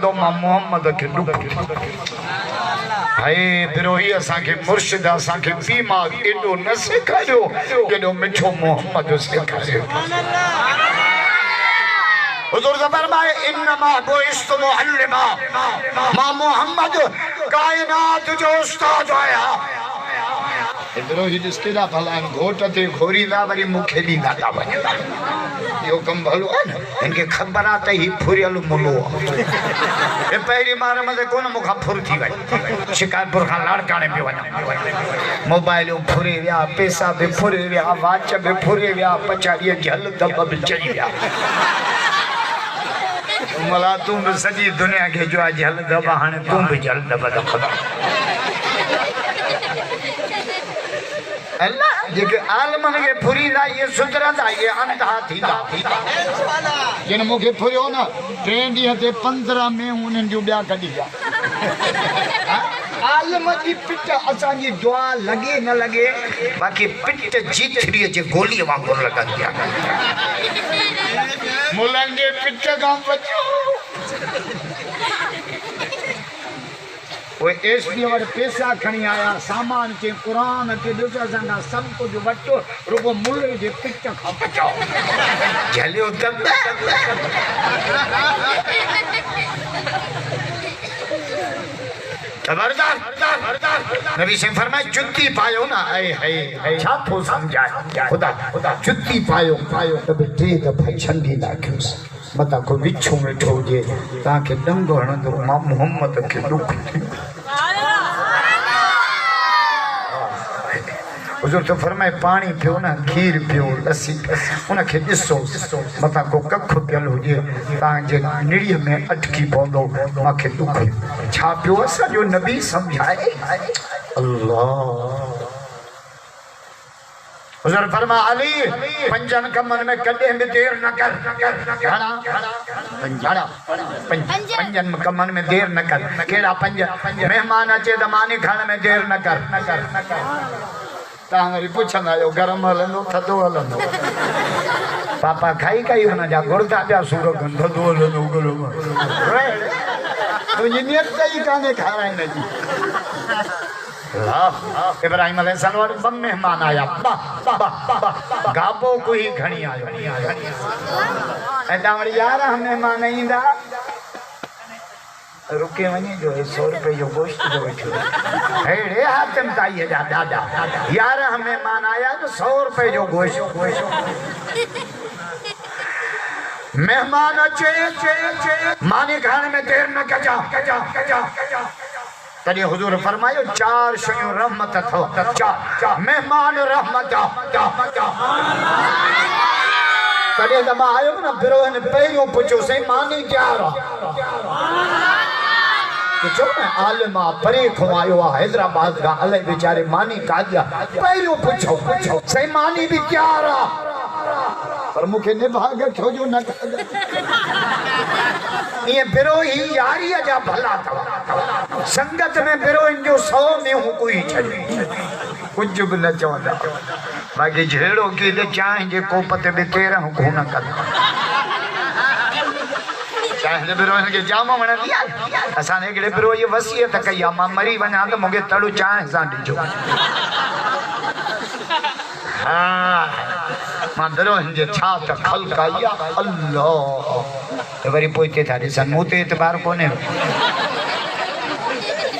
هڻندو مان محمد کي ڏک ٿيندو. هي بروهي اسان کي مرشد اسان کي پيء ماء ايڏو نه سيکاريو جيڏو مٺو محمد سيکاريو. حضور ٿو فرمائي انما بعثت معلما مان محمد ڪائنات جو استاد آهيان. هي بروهي ڏس ڪيڏا ڀلا آهن گهوٽ تي گهوريندا وري مون کي ڏيندا ٿا وڃن. اهو ڪم ڀلو آهي نه. هن کي خبر آ ته هي ڦريل ملو آ. هي پهرين مار مزي ڪونه مون کان ڦر ٿي وئي. شڪارپور کان لاڙڪاڻي پيو وڃان. موبائلون ڦري ويا، پيسا به ڦري ويا، واچ به ڦري ويا، پڇاڙيء جهل دٻ به چئي ويا. ملا تون به سڄي دنيا کي جو آ جهل دٻ هاڻي تون به جهل دٻ رکندا. الله جيڪي عالمن کي ڦريندا اهي سڌرندا اهي انڌا ٿيندا. جن مون کي ڦريو نه ٽئين ڏينهن تي 15 مينهون انهن جون ٻيا ڪڍي ويا. عالم جي پٽ اسان جي دعا لڳي نه لڳي باقي پٽ جيٿڙيء جي گوليء وانگر لڳندي آهي. ملن جي پٽ کان بچو. پوء ايس پيء وٽ پئسا کڻي آيا، سامان چين قرآن کي ڏس اسان کان سڀ ڪجهه وٺ رڳو ملي جي پٽ کان بچاء. جهليو ته خبردار نبي سائين فرمايو جتي پايو نه اي هي ڇا ٿو سمجهائي خدا جتي پايو ته به ٽي دفعا ڇنڊي لاکيوس. متان ڪو وڇون ويٺو هجي، توهان کي ڏنگ هڻندو، مان محمد کي ڏک ٿيندو. حضور ٿو فرمائي پاڻي پيو نه کير پيو لسي پيو ان کي ڏسو متان ڪو ڪک پيل هجي توهان جي نڙيء ۾ اٽڪي پوندو مان کي ڏک ٿيندو. ڇا پيو اسان جو نبي سمجهائي الله. حضور فرمايو، علي! پنجن ڪمن ۾ ڪڏهن به دير نه ڪر. گهڻا؟ گهڻا؟ پنجن ڪمن ۾ دير نه ڪر. ڪهڙا پنج؟ مهمان اچي ته ماني کائڻ ۾ دير نه ڪر. توهان وري پڇندا آهيو، گرم هلندو، ٿڌو هلندو؟ پاپا کائي کائي هن جا گڙدا پيا سور ڪن، ٿڌو هلندو، گرم هلندو. تنهنجي نيت ئي ڪانهي کارائڻ جي. ابراهيم عليه السلام وٽ ٻه مهمان آيا، ٻه، ٻه، ٻه، گابو ڪوهي کڻي آيو ۽ توهان وٽ 11 مهمان ايندا، رڪي وڃي جو هي سو روپئي جو گوشت جو ويٺو آهي. ههڙي حاتم طائيء جا ڏاڏا، 11 مهمان آيا ته سو روپئي جو گوشت. مهمان اچي، ماني کائڻ ۾ دير نه ڪجان. تڏهن حضور فرمايو، چار شيون رحمت اٿو، چار، مهمان رحمت آ. تڏهن ته مان آيم نه، بروهين پهريون پڇيو، سائين ماني تيار آ؟ پڇيو نه، عالم آ، پري کان آيو آ، حيدرآباد کان، الائي ويچاري ماني ڪاڏي آ؟ پهريون پڇيو، سائين ماني به تيار آ. پر مون کي نڀاڳ ٿيو جو نه کاڌم. ائين بروهي ياريء جا ڀلا اٿو. سنگت ۾ بروهين جو سئو مينهون ڪوهي ڇڏيو. ڪجهه به نه چوندا. باقي جهيڙو ڪي ته چانهه جي ڪوپ تي به 13 خون ڪندا. چانهه ته بروهين کي جام وڻندي آهي. اسان هڪڙي بروهيء وصيت ڪئي آهي، مان مري وڃان ته مون کي تڙ چانهه سان ڏجو. ها مان بروهين جي ڇا ته خلق آئي آ الله ته وري پوئتي ٿا ڏسن مون تي اعتبار ڪونهي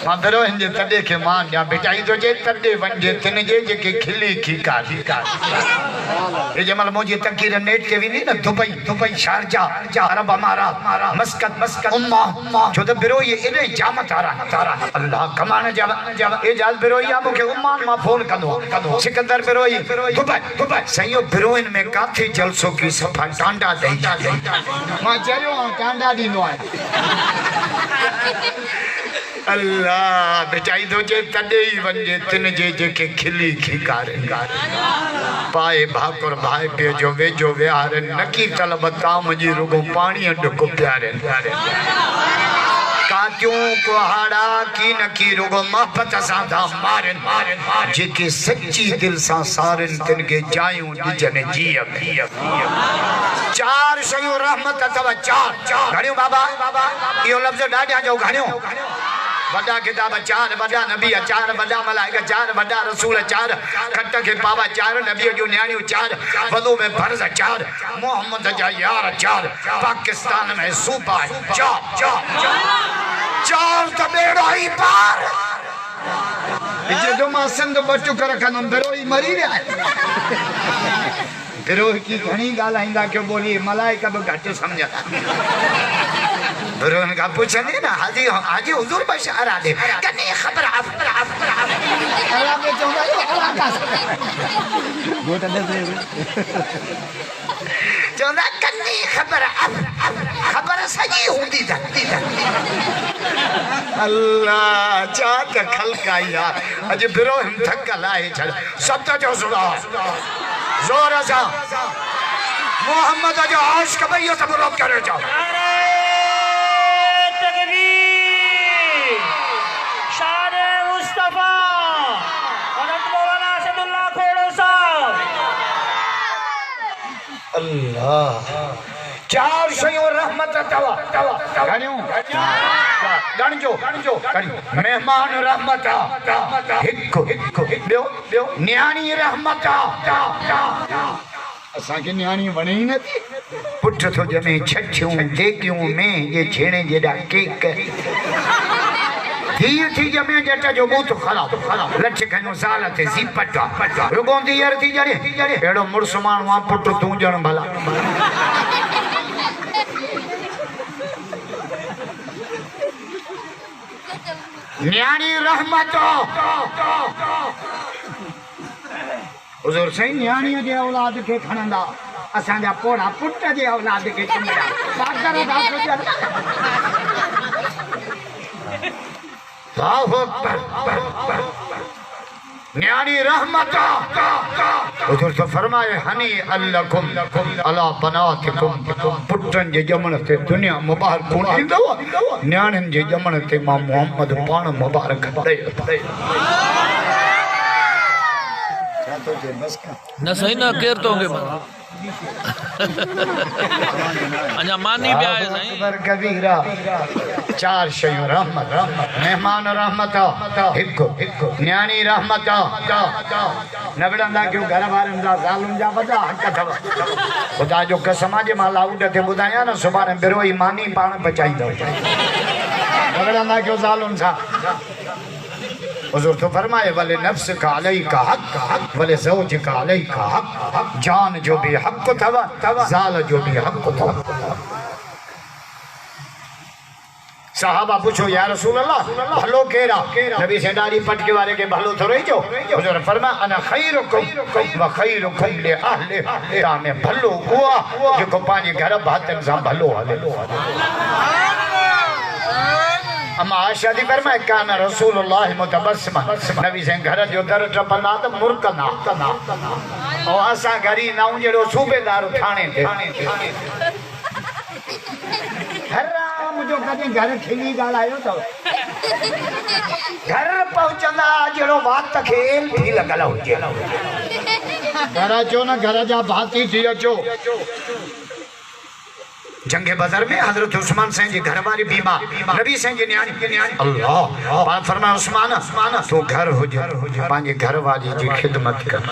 مان بروهين جي تڏي کي مان ڏيان ڀٽائي ٿو چئي تڏي وڃجي تن جي جيڪي کلي کيڪاري هي جنهن مهل منهنجي تقرير نيٽ تي ويندي نه دبئي دبئي شارجا عرب امارات مسقط عمان ڇو ته بروهي ايڏي جام تارا الله ڪمائڻ جا اعجاز بروهي آ مونکي عمان مان فون ڪندو آ سڪندر بروهي دبئي دبئي سائين اهو بروهين ۾ ڪاٿي جلسو ڪيو صفا ٽانڊا ڏئي ڇڏيائين. مان چريو آهيان ٽانڊا ڏيندو آهيان. الله ڀچائي ٿو چئي تڏي ئي وڃجي تن جي جيڪي کلي کيڪارين. پائي ڀاڪر ڀائپيء جو ويجهو ويهارين نڪي طلب طعام جي رڳو پاڻيء ڍڪ پيارين. ڪاتيون. ڪاتيون، ڪهاڙا، ڪي نه ڪي رڳو محبت سان ٿا مارين، جيڪي سچي دل سان سارين تن کي جايون ڏجن جيء ۾. چار شيون رحمت اٿو، چار، گهڻيون بابا؟ اهو لفظ ڏاڍيان جو گهڻيون. وڏا ڪتاب، چار وڏا نبي، چار وڏا ملائڪ، چار وڏا رسول، چار کٽ کي پاوا، چار نبيء جون نياڻيون، چار وضو ۾ فرض، چار محمد جا يار، چار پاڪستان ۾ صوبا، چار چار ته ٻيڙو ئي پار. جڏهن مان سنڌ ٻه ٽڪر ڪندم بروهي مري ويا آهن. بروهڪي گهڻي ڳالهائيندا ڪيو ٻولي ملائڪ به گهٽ سمجهندا. بروهين کان پڇندين نه حاجي حاجي حضور بخش ارادي ڪني خبر ارادي چوندا اهو ارادا چوندا ڪني خبر خبر سڄي هوندي اٿن. الله ڇا ته خلق آئي آ اڄ بروهين ٿڪ لاهي ڇڏ سڀ ته چئو سبحان زور سان محمد جو عاشق به اهو سڀ روڪ ڪري چئو. نعري تڪبير شان مصطفي حضرت مولانا اسد الله کوڙو صاحب. الله چار شيون رحمت اٿو گهڻيون ڳڻجو مهمان رحمت آ هڪ ٻيو نياڻي رحمت آ. اسان کي نياڻي وڻي ئي نٿي. پٽ ٿو ڄمي ڇٺيون ديڳيون مينهن جي ڇيڻي جيڏا ڪيڪ. ڌيء ٿي ڄمي ڄٽ جو ٻوٿ خراب. لٺ کنيو زال تي زيپٽ آ. رڳو ڌيئر ٿي ڄڻي. اهڙو مڙس ماڻهو آ پٽ تون ڄڻ ڀلا. نياڻي رحمت آ. حضور سائين نياڻيء جي اولاد کي کڻندا، اسان جا پوڙها پٽ جي اولاد کي چميا پاڪر ٿا سجن. الله اڪبر نياڻي رحمت آ. حضور ٿو فرمائي هني الکم علا بناتکم پٽن جي ڄمڻ تي دنيا مبارڪون ڏيندو، نياڻين جي ڄمڻ تي مان محمد پاڻ مبارڪ ڏئي. نه سائين نه ڪير تو کي مانا اڃا ماني به آهي سائين. اڪبر ڪبيرا چار شيون رحمت مهمان رحمت هڪ نياڻي رحمت نه وڙهندا ڪيو گهر وارن سان زالن جا وڏا حق اٿو خدا جو قسم آ جي مان لائوڊ تي ٻڌايان نه سڀاڻي بروهي ماني پاڻ پچائيندو نه وڙهندا ڪيو زالن سان. حضور ٿو فرمائي ولنفسک عليک حق ولزوجک عليک حق جان جو به حق اٿو زال جو به حق اٿو. صحابه پڇيو يا رسول الله ڀلو ڪير آ؟ نبي سائين ڏاڙهي پٽڪي واري کي ڀلو ٿورئي چئو. حضور فرمايو انا خيرڪم وخيرڪم لاهله توهان ۾ ڀلو اهو آ جيڪو پنهنجي گهر ڀاتين سان ڀلو هلي. اما عائشه ٿي فرمائي، ڪان رسول الله متبسما، نبي سائين گهر جو در ٽپندا ته مرڪندا ۽ اسان گهر ايندا آهيون جهڙو صوبيدار ٿاڻي تي. حرام جو ڪڏهن گهر کلي ڳالهايو اٿو؟ گهر پهچندا جهڙو وات کي ايل ٿي لڳل هجي. گهر اچو نه گهر جا ڀاتي ٿي اچو. جنگ بدر ۾ حضرت عثمان سائين جي گهر واري بيمار، نبي سائين جي نياڻي، الله! پاڻ فرمايو عثمان! تون گهر هج، پنهنجي گهر واري جي خدمت ڪر.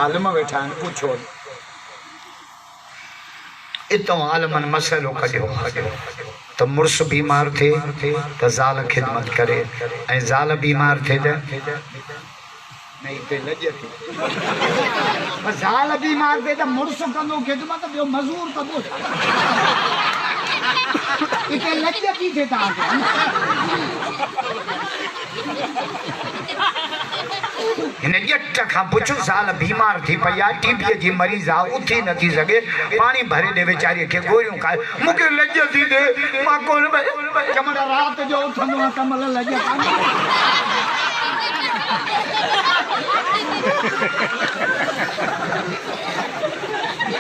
عالم ويٺا آهن، پڇو. اتئون عالمن مسئلو ڪڍيو ته مڙس بيمار ٿئي ته زال خدمت ڪري ۽ زال بيمار ٿئي ته. نه هتي لڄ ٿي. پر زال بيمار ٿئي ته مڙس ڪندو خدمت ٻيو مزور ڪندو ڇا؟ هتي لڄ ٿي ٿئي توهان کي. هن ڄٽ کان پڇ زال بيمار ٿي پئي آهي، ٽي بيء جي مريض آهي، اٿي نه ٿي سگهي، پاڻي ڀري ڏي ويچاريء کي گوريون کائي. مون کي لڄ ٿي ٿئي، مان ڪونه پئي. چمڙ رات جو اٿندو آهيان ته مهل لڄ ڪانه.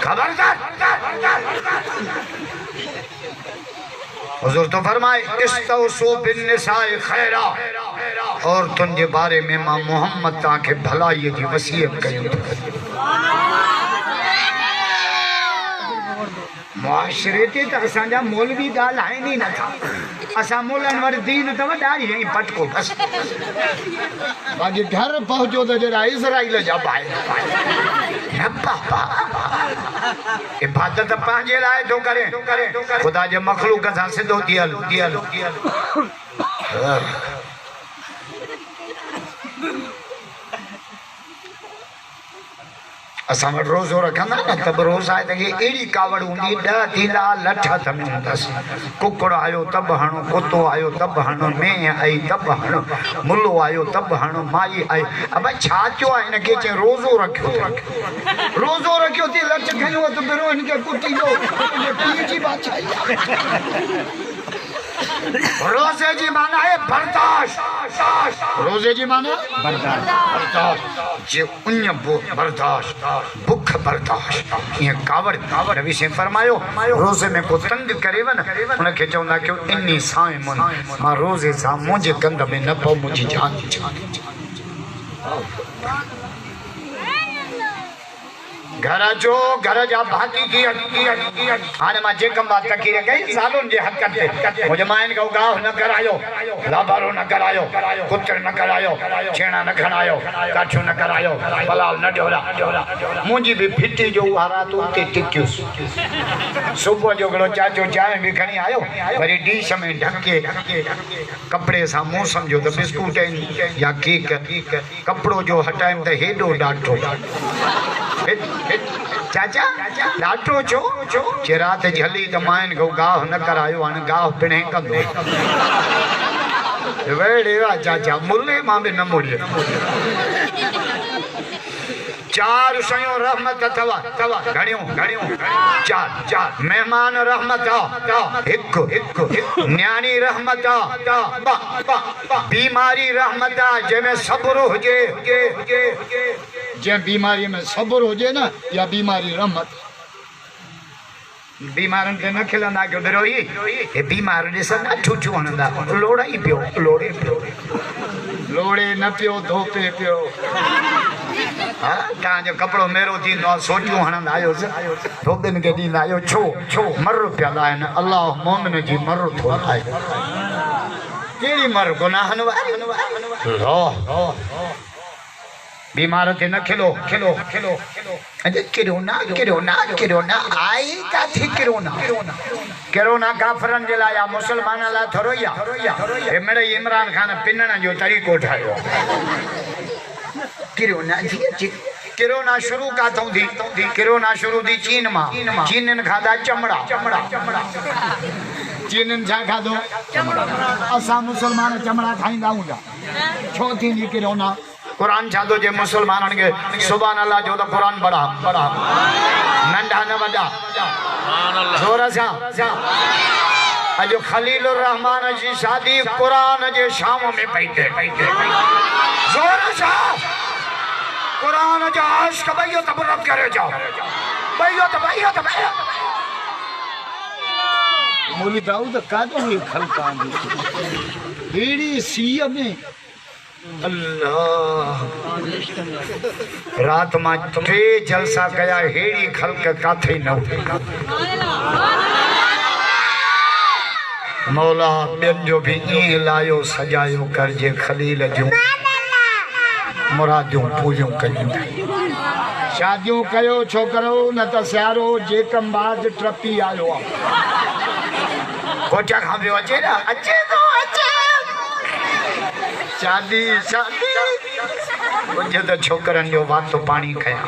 خبردار! حضور ٿو فرمائي، استوصوا بالنساء خيرا، عورتن جي باري ۾ مان محمد توهان کي ڀلائيء جي وصيت ڪيون ٿو. معاشري تي ته اسان جا مولوي ڳالهائين ئي نٿا. اسان مولن وٽ دين اٿو ڏاڙهي ۽ پٽڪو بس. باقي گهر پهچو ته جهڙا اسرائيل جا ڀائر. نه بابا. عبادت پنهنجي لاء ٿو ڪرين، خدا جي مخلوق سان سڌو ٿي هل. اسان وٽ روزو رکندا نه ته به روزائتي کي اهڙي ڪاوڙ هوندي ڏهه ٿيندا لٺ هٿ ۾ هوندس. ڪڪڙ آيو ته به هڻ، ڪتو آيو ته به هڻ، مينهن آئي ته به هڻ، ملو آيو ته به هڻ، مائي آئي. ابا ڇا ٿيو آهي هن کي؟ چئي روزو رکيو اٿئي. روزو رکيو اٿئي لٺ کنيو اٿ برو هن کي ڪٽيندو تنهنجي پيء جي بادشاهي آهي. روزي جي معنيٰ آهي برداشت. روزي جي معنيٰ برداشت. جي اڃ برداشت، بک برداشت، ائين ڪاوڙ. نبي سائين فرمايو، روزي ۾ ڪو تنگ ڪريو نه، ان کي چوندا ڪيو اني صائم، مان روزي سان منهنجي گند ۾ نه پئو منهنجي جان ڇڏ. گهر اچو، گهر جا ڀاتي ٿي هاڻي مان جيڪم بات تقرير ڪئي زالن جي حقن تي، منهنجي ماين کان گاهه نه ڪرايو، لابارو نه ڪرايو، ڪتر نه ڪرايو، ڇيڻا نه کڻايو، ڪاٺيون نه ڪرايو، پلال نه ڍورا. منهنجي به ڦٽي جو اها رات اتي ٽڪيس. صبح جو هڪڙو چاچو چانهه به کڻي آيو، وري ڊيش ۾ ڍڪي ڪپڙي سان مون سمجهيو ته بسڪوٽ آهن يا ڪيڪ. ڪپڙو جو هٽايم ته هيڏو ڏاٽو. چاچا، ڏاٽو ڇو؟ چي رات جهلي ته ماين کان گاهه نه ڪرايو، هاڻ گاهه پڻهين ڪندو. ويڙهي ويا چاچا، ملي مان به نه مڙيس. چار شيون رحمت اٿو، گهڻيون؟ چار. مهمان رحمت آ، هڪ. نياڻي رحمت آ، ٻه. بيماري رحمت آ، جنهن ۾ صبر هجي. جنهن بيماريء ۾ صبر هجي نه، اها بيماري رحمت آ. بيمارن تي نه کلندا ڪيو بروهي، هي بيمار ڏسندا ٺوٺيون هڻندا، لوڙائي پيو، لوڙي پيو. لوڙي نه پيو، ڌوپي پيو. ها، توهان جو ڪپڙو ميرو ٿيندو آ، سوٽيون هڻندا آهيوس، ڌوٻين کي ڏيندا آهيو، ڇو؟ مر پيل آهن، الله مومن جي مر ٿو لائي. ڪهڙي مر؟ گناهن واري. الله! بيمار تي نه کلو. اڄ ڪرونا ڪرونا ڪرونا آئي ڪاٿي ڪرونا. ڪرونا ڪافرن جي لاء آ مسلمانن لاء ٿورو ئي آ. هي مڙئي عمران خان پنڻ جو طريقو ٺاهيو آ. ڪرونا ٿي اچي. ڪرونا شروع ڪاٿئون ٿي؟ ڪرونا شروع ٿي چين مان. چينين کاڌا چمڙا. چينين ڇا کاڌو؟ اسان مسلمان چمڙا کائيندا هوندا. ڇو ٿيندي ڪرونا؟ قرآن ڇا ٿو چئي مسلمانن کي سبحان الله چئو ته قرآن پڙها ننڍا نه وڏا زور سان اڄ خليل الرحمان جي شادي قرآن جي شام ۾ پئي ٿئي زور سان قرآن جا عاشق ٻئي هٿ بلند ڪري چئو ٻئي هٿ ٻئي هٿ ٻئي هٿ. مولوي دائود ڪاڏو هي خلق آندي هيڙي سيء ۾. الله رات مان ٽي جلسا ڪيا ههڙي خلق ڪاٿي نه هئي. مولا ٻين جو به ائين لايو سجايو ڪر جي خليل جون مراديون پوريون ڪيون. شاديون ڪيو ڇوڪرؤ نه ته سيارو جيڪم باز ٽپي آيو آ. ڪوٽيا کان پيو اچي نه اچي ٿو اچي شادي شادي ڪجهه ته ڇوڪرن جو وات پاڻي کنيا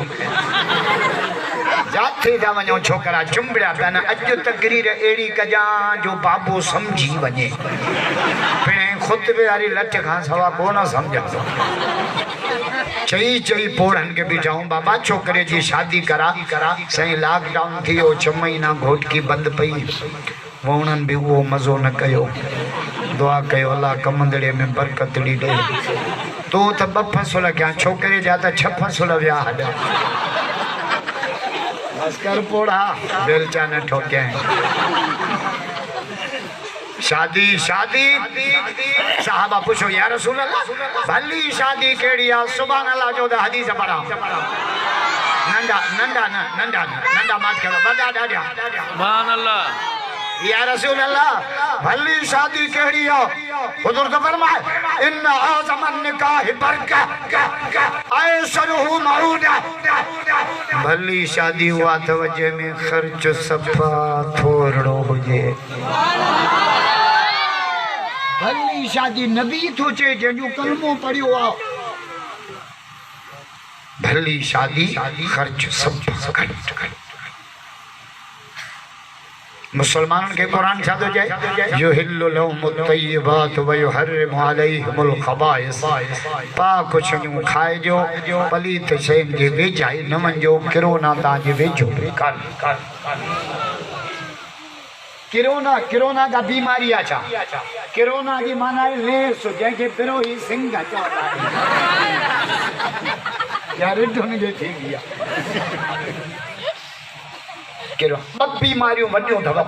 جاٿي ٿا وڃو ڇوڪرا چنبڙيا پيا نه اڄ تقرير اهڙي ڪجان جو بابو سمجهي وڃي پڻهين خطبي واري لٺ کان سوا ڪو نه سمجهندو چئي چئي پوڙهن کي بيٺا بابا ڇوڪري جي شادي ڪرا سائين لاڪ ڊائون ٿي ويو ڇهه مهينا گهوٽڪي بند پئي ووڻن به اهو مزو نه ڪيو دعا ڪيو الله ڪمندڙي ۾ برڪت ڏي ڏي تو ته ٻه فصل ڪيا ڇوڪري جا ته ڇهه فصل ويا هڏا بس ڪر پوڙها بيلچا نه ٺوڪيائين. شادي شادي صحابه پڇيو يا رسول الله ڀلي شادي ڪهڙي آ سبحان الله چئو ته حديث پڙهان ننڍا ننڍا نه ننڍا نه ننڍا ماٺ ڪرو وڏا ڏاڍيا سبحان الله. يا رسول الله ڀلي شادي ڪهڙي آ حضور ٿو فرمائي ان اعظم النڪاح برڪه ايسره معونه ڀلي شادي اها اٿو جنهن ۾ خرچ صفا ٿورڙو هجي. ڀلي شادي نبي ٿو چئي جنهن جو ڪلمو پڙهيو آ. ڀلي شادي خرچ صفا گهٽ. مسلمانن کي قرآن ڇا ٿو چئي؟ يحل لهم الطيبات ويحرم عليهم الخبائث پاڪ شيون کائجو، پليت شين جي ويجها ئي نه وڃجو، ڪرونا توهان جي ويجهو به ڪانهي. ڪرونا، ڪرونا ڪا بيماري آ ڇا؟ ڪرونا جي معنيٰ آهي ليس، جنهن کي بروهي سنگهه چوندا آهن. يا رڍن کي ٿيندي آ. ڪهڙو ٻه بيماريون وڏيون اٿو ٻه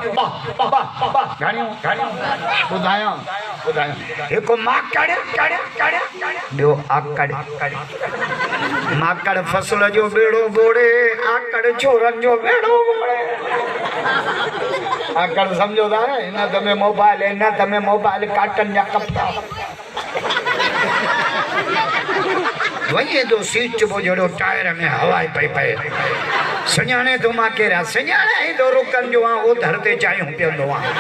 ٻه ٻه گهڻيون گهڻيون ٻڌايان ٻڌايان هڪ ماڪڙ ٻيو آڪڙ ماڪڙ فصل جو ٻيڙو ٻوڙي آڪڙ ڇورن جو ٻيڙو ٻوڙي آڪڙ سمجهو ٿا نه هن هٿ ۾ موبائل هن هٿ ۾ موبائل ڪاٽن جا ڪپڙا وڃي ٿو سيٽ پوء جهڙو ٽائر ۾ هوا ئي پئي پئي. سڃاڻي ٿو مان ڪير آهيان. سڃاڻي ئي ٿو رڪن جو آهيان اوڌر تي چانهيون پيئندو آهيان.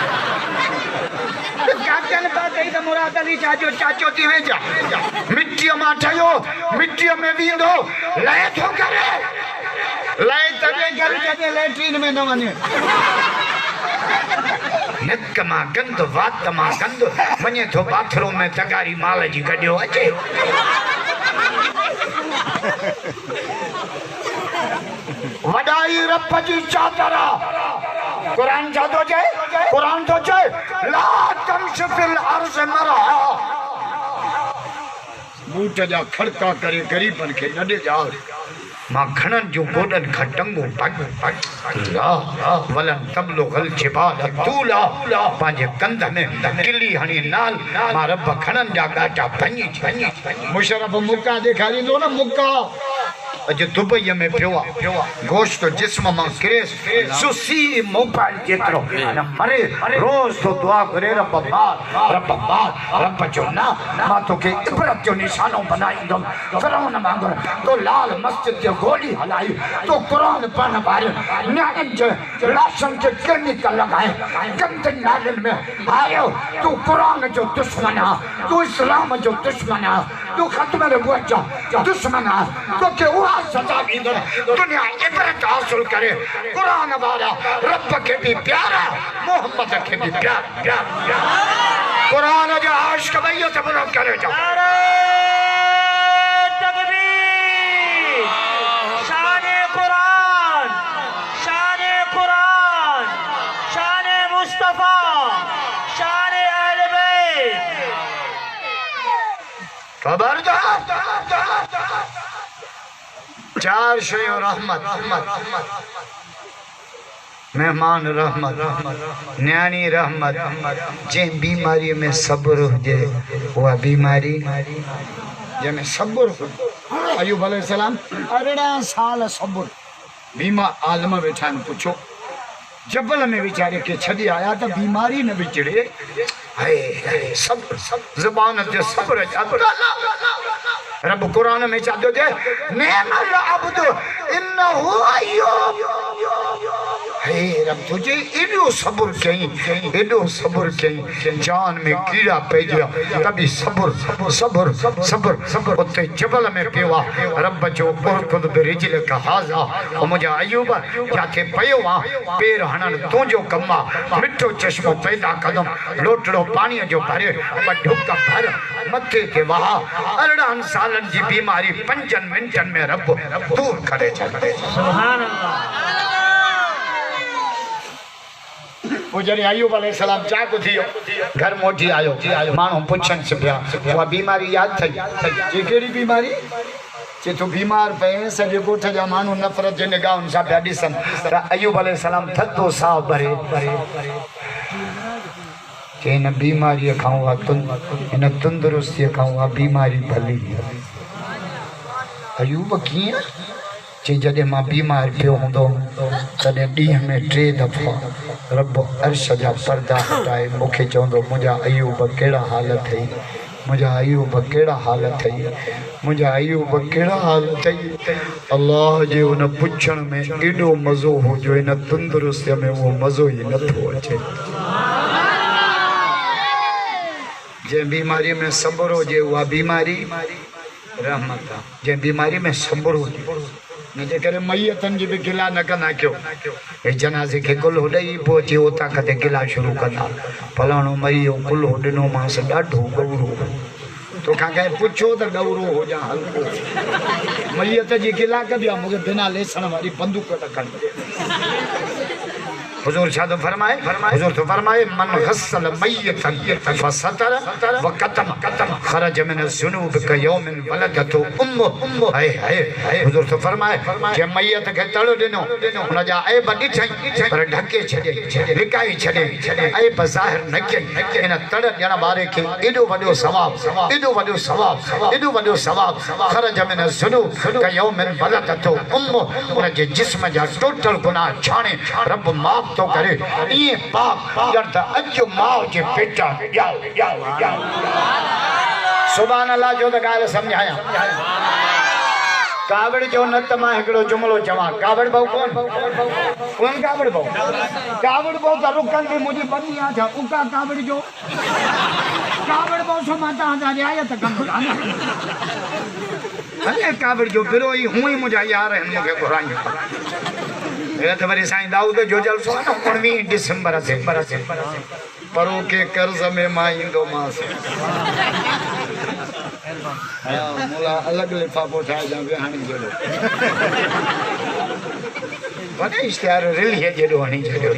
ڪاڪن پاتئي ته مراد علي شاهه جو چاچو ٿي وينجا. مٽيء مان ٺهيو مٽيء ۾ ويندو. لئه ٿو ڪري. لئه تڏهن ڪري جڏهن ليٽرين ۾ نه وڃي. نڪ مان گند، وات مان گند، وڃي ٿو باٿ روم ۾ تغاري مال جي گڏيو اچي. وڏائي رب جي چادر آ. قرآن ڇا ٿو چئي؟ قرآن ٿو چئي، لا تمش في الارض مرحا. بوٽ جا کڙڪا ڪري غريبن کي نه ڏيڄار. مان گهڻن جون گوڏن کان ٽنگون ڀڃ لا ولن تبلغ الجبال طولا پنهنجي ڪنڌ ۾ ڪلي هڻي نال مان رب گهڻن جا ڳاٽا ڀڃي ڇڏيا. مشرف مڪا ڏيکاريندو نه مڪا اڄ دبئي ۾ پيو آ گوشت جسم مان ڪريس سسي موبائل جيترو نه مري روز ٿو دعا گهري رب مار رب مار رب جو نه مان توکي عبرت جو نشانو بنائيندم فرعون وانگر تو لال مسجد تي گولي هلائي، تو قرآن پڙهڻ وارين نياڻين جي لاشن کي ڪيميڪل لڳائي گندين نالين ۾ هاريو، تون قرآن جو دشمن آن، تون اسلام جو دشمن آن، تون ختم نبوت جو دشمن آن، توکي اها سزا ڏيندس، دنيا عبرت حاصل ڪري، قرآن وارا رب کي به پيارا، محمد کي به پيارا. قرآن جا عاشق ٻئي هٿ بلند ڪري چئو. نعرہ تڪبير شان قرآن شان قرآن شان مصطفيٰ شان اهل بيت. خبردار چار شيون رحمت. مهمان رحمت، نياڻي رحمت، جنهن بيماريء ۾ صبر هجي اها بيماري جنهن ۾ صبر هجي. ايوب عليه السلام 18 سال صبر. بيما عالم ويٺا آهن پڇو جبل ۾ ويچاري کي ڇڏي آيا ته بيماري نه وچڙي. هاء هاء صبر زبان تي صبر جا تالا. رب قرآن ۾ ڇا ٿو چئي نعم العبد انه ايوب. هي رب ٿو چئي ايڏو صبر ڪيائين ايڏو صبر ڪيائين جان ۾ ڪيڙا پئجي ويا ته به صبر صبر صبر اتي جبل ۾ پيو آ رب چيو ارڪض برجلک هذا او منهنجا ايوب جاٿي پيو آن پير هڻڻ تنهنجو ڪم آ مٺو چشمو پيدا ڪندم لوٽڙو پاڻيء جو ڀري ٻه ڍڪ ڀر مٿي تي وها 18 سالن جي بيماري پنجن منٽن ۾ رب دور ڪري ڇڏي. سبحان الله. پوء جڏهن ايوب عليه السلام چاڪ ٿي ويو، گهر موٽي آيو، ماڻهو پڇنس پيا، اها بيماري ياد اٿئي؟ چي ڪهڙي بيماري؟ چي تون بيمار پئين، سڄي ڳوٺ جا ماڻهو نفرت جي نگاهن سان پيا ڏسن ته ايوب عليه السلام ٿڌو ساهه ڀري. چي هن بيماريء کان اها هن تندرستيء کان اها بيماري ڀلي. ايوب ڪيئن؟ چي جڏهن مان بيمار پيو هوندو هوم تڏهن ڏينهن ۾ ٽي دفعا رب عرش جا پردا هٽائي مون کي چوندو منهنجا ايوب ڪهڙا حال اٿئي منهنجا ايوب ڪهڙا حال اٿئي منهنجا ايوب ڪهڙا حال اٿئي الله جي ان پڇڻ ۾ ايڏو مزو هو جو ان تندرستيء ۾ اهو مزو ئي نٿو اچي. جنهن بيماريء ۾ صبر هجي اها بيماري رحمت آ. جنهن بيماري ۾ صبر هجي. ان جي ڪري ميتن جي به گلا نه ڪندا ڪيو. هي جنازي کي ڪلهو ڏئي پوء اچي اوطاق تي گلا شروع ڪندا. فلاڻو مري ويو ڪلهو ڏنومانس ڏاڍو ڳورو هو. توکان ڪنهن پڇيو ته ڳورو هو يا هلڪو هو. ميت جي گلا ڪبي آ مون کي بنا ليسڻ واري بندوق نه کڻي ڏي. حضور ڇا ٿو فرمائي؟ حضور ٿو فرمائي، من غسل ميتا فستر وڪتم خرج من الذنوب ڪيوم ولدته امه هاء هاء حضور ٿو فرمائي، جنهن ميت کي تڙ ڏنو، ان جا عيب ڏٺائين پر ڍڪي ڇڏيائين، لڪائي ڇڏيائين، عيب ظاهر نه ڪيائين، ان تڙ ڏيڻ واري کي ايڏو وڏو ثواب، ايڏو وڏو ثواب، ايڏو وڏو ثواب، خرج من الذنوب ڪيوم ولدته امه ان جي جسم جا ٽوٽل گناهه ڇاڻي رب معاف ٿو ڪري، ائين پاڪ ڄڻ ته اڄ ماء جي پيٽان ڄائو. سبحان الله جو ته ڳالهه سمجهايان. ڪاوڙ جو نه ته مان هڪڙو جملو چوان. ڪاوڙبو ڪون؟ ڪون ڪاوڙبو؟ ڪاوڙبو ته رڪندي منهنجي ٻني آ ڇا اڪا ڪاوڙجو. ڪاوڙبو سو مان توهان سان رعايت ڪندس ها نه. هلي ڪاوڙ جو بروهي هونء ئي منهنجا يار آهن مون کي گهرائين ٿا. هينئر ته وري سائين دائود جو جلسو آهي نه اڻويهين ڊسمبر تي. پروڪي قرض ۾ مان ايندومانس. ها مون لاء الڳ لفافو ٺاهجان ويهاڻي جيڏو. وڏي اشتهار رلهيء جيڏو هڻي ڇڏيو.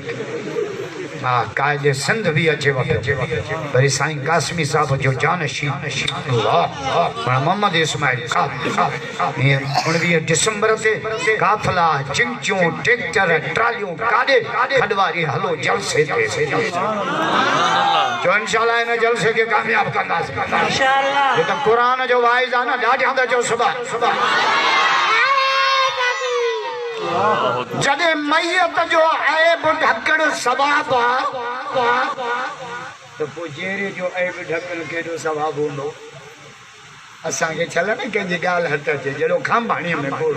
ها قائد سنڌ به اچيو پيو. وري سائين قاسمي صاحب جو جانشين الله ماڻ محمد اسماعيل هينئر 19 ڊسمبر تي قافلا، چنگچيون، ٽريڪٽر، ٽراليون ڪاڏي کڏواري هلو جلسي تي. چو انشاء الله هن جلسي کي ڪامياب ڪنداسين. هي ته قرآن جو واعظ آهي نه ڏاڍيان ته چئو سبحان. جڏهن ميت جو عيب ڍڪڻ ثواب آ ته پوء جيئري جو عيب ڍڪڻ ڪيڏو ثواب هوندو. اسان کي ڇل نه ڪنهن جي ڳالهه هٿ اچي جهڙو کانڀاڻيء ۾ ٻوڙ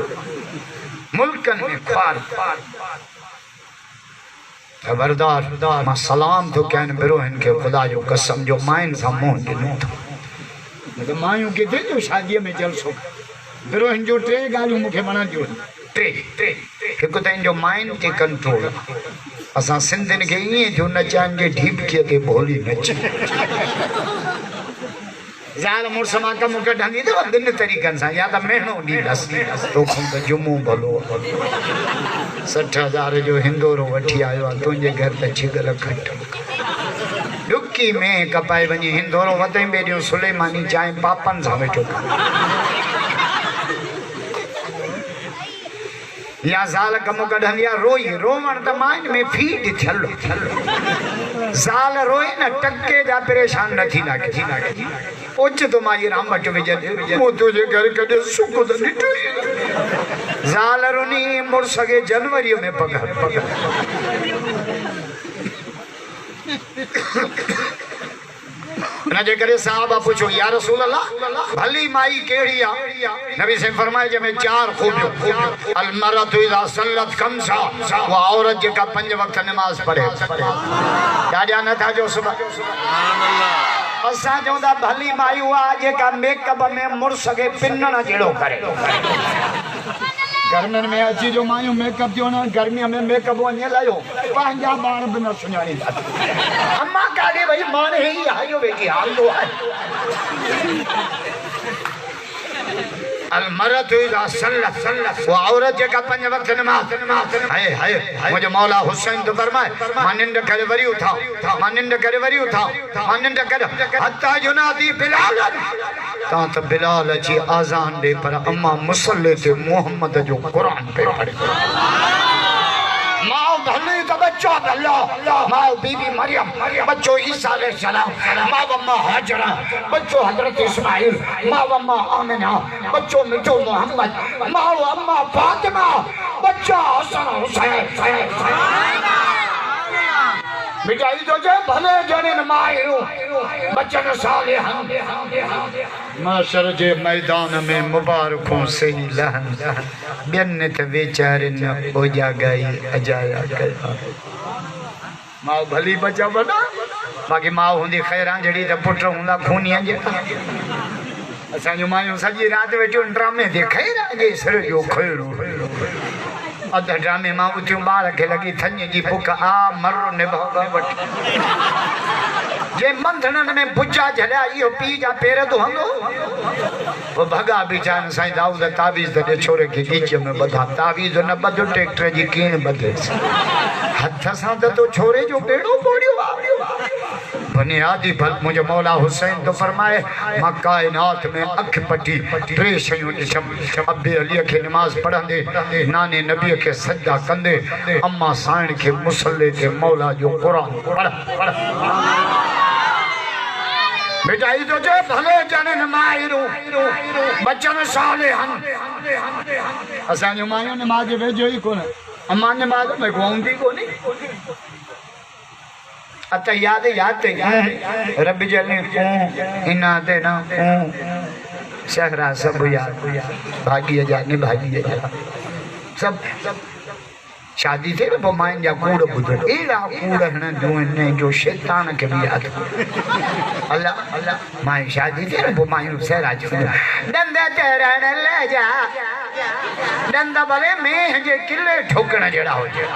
ملڪن ۾ خوار. خبردار مان سلام ٿو ڪيان بروهين کي خدا جو قسم جو ماين سان منهن ڏنو اٿم. نه ته مايون ڪٿي جو شاديء ۾ جلسو ڪن. بروهين جون ٽي ڳالهيون مون کي وڻنديون آهن. ٽي، هڪ ته ان جو ماين تي ڪنٽرول آهي. اسان سنڌين کي ائين ٿيون نچائن جي ڍيٻڪيء تي ڀولي نچي. زال مڙس مان ڪم ڪڍندي اٿو ٻن طريقن سان، يا ته مهڻو ڏيندس، توکان ته جمعو ڀلو آهي. 60 هزار جو هندورو وٺي آيو آهي، تنهنجي گهر ته ڇڳل کٽ به ڪانهي. ڏڪي مينهن ڪپائي وڃي هندورو وڌئين، ٻئي ڏينهن سليماني چانهه پاپن سان ويٺو کائي. يا زال ڪم ڪڍندي آ روئي، روئڻ ته ماين ۾ فيڊ ٿيل. زال روئي نه ٽڪي جا پريشان نه ٿيندا ڪيو. اوچتو مائي رانڀٽ وجهندي، مون تنهنجي گهر ڪڏهن سک ته ڏٺو ئي نه. زال رني، مڙس کي جنوريء ۾ پگهر. ان جي ڪري صحابه پڇيو، يا رسول الله! ڀلي مائي ڪهڙي آ؟ نبي سائين فرمايو، جنهن ۾ چار خوبيون، المرأة اذا صلت خمسا، اها عورت جيڪا پنج وقت نماز پڙهي. ڏاڏيان نه ٿا چئو سبحان الله. اسان چئون ٿا ڀلي مائي اها آ جيڪا ميڪ اپ ۾ مڙس کي پنڻ جهڙو ڪري. گرمين ۾ اچي جو مايون ميڪ اپ ٿيون هڻن، گرميء ۾ ميڪ اپ وڃي لاهيو، پنهنجا ٻار به نه سڃاڻيندا. اما ڪاڏي وئي ماڻهي ئي هايو ويٺي هالندو آهي. المرأة اذا صلت اها عورت جيڪا پنج وقت نماز هاء هاء منهنجو مولا حسين ٿو فرمائي مان ننڊ ڪري وري اٿان مان ننڊ ڪري وري اٿان مان ننڊ ڪري حتي ينادي بلال تان ته بلال اچي آذان ڏي پر اما مصلي تي محمد جو قرآن پئي پڙهي. ماء. ڀلي ته ٻچا ڀلا، ماء بي بي مريم، ٻچو عيسيٰ عليه السلام، ماء اما هاجره، ٻچو حضرت اسماعيل، ماء اما آمنه، ٻچو مٺو محمد، ماء اما فاطمه، ٻچا حسن حسين. مٺائي ٿو چئي ڀلي ڄڻين مائرون، ٻچن صالحن. محشر جي ميدان ۾ مبارڪون سهي لهن، ٻين نت ويچارين اوجاڳائي اجايا ڪيا. ماء ڀلي ٻچا وڏا، باقي ماء هوندي خيران جهڙي ته پٽ هوندا خونيء جهڙا. اسان جون مايون سڄي رات ويٺيون ڊرامي تي خيران جي سر جو کيڙو. اڌ ڊرامي مان اٿيون ٻار کي لڳي ٿڃ جي بک آ مر نڀاڳا وٺ. جنهن ٻنڌڻن ۾ بجا جهليا اهو پيء جا پير ڌوئندو. پوء ڀڳا بيٺا آهن سائين دائود تعويذ ڏي ڇوري کي ڳچيء ۾ ٻڌان تعويذ نه ٻڌ ٽيڪٽر جي ڪيڻ ٻڌيس هٿ سان ته تو ڇوري جو ٻيڙو ٻوڙيو آ. بنيادي ڀل منهنجو مولا حسين ٿو فرمائي مان ڪائنات ۾ اک پٽي ٽي شيون ڏٺم ابي علي کي نماز پڙهندي، ناني نبي کي سجدا ڪندي، اما سائڻ کي مصلي تي مولا جو قرآن پڙهندي. ڀٽائي ٿو چئي ڀلي ڄڻن مائرون ٻچن صالحن. اسان جون مايون نماز جي ويجهو ئي ڪونه. امان نماز ۾ گوندي ڪونهي. اتحيات ياد تي رب جلي اون انا تي نه اون سهرا سڀ ياد ڀاڳيء جا نڀاڳيء جا سڀ شادي ٿئي نه پوء ماين جا ڪوڙ ٻڌو اهڙا ڪوڙ هڻنديون آهن جو شيطان کي به ياد ڪونهي الله الله ماين شادي ٿئي نه پوء مايون سهرا چونديون ڏند چرڻ لجا ڏند ڀلي مينهن جي ڪلي ٺوڪڻ جهڙا هجن.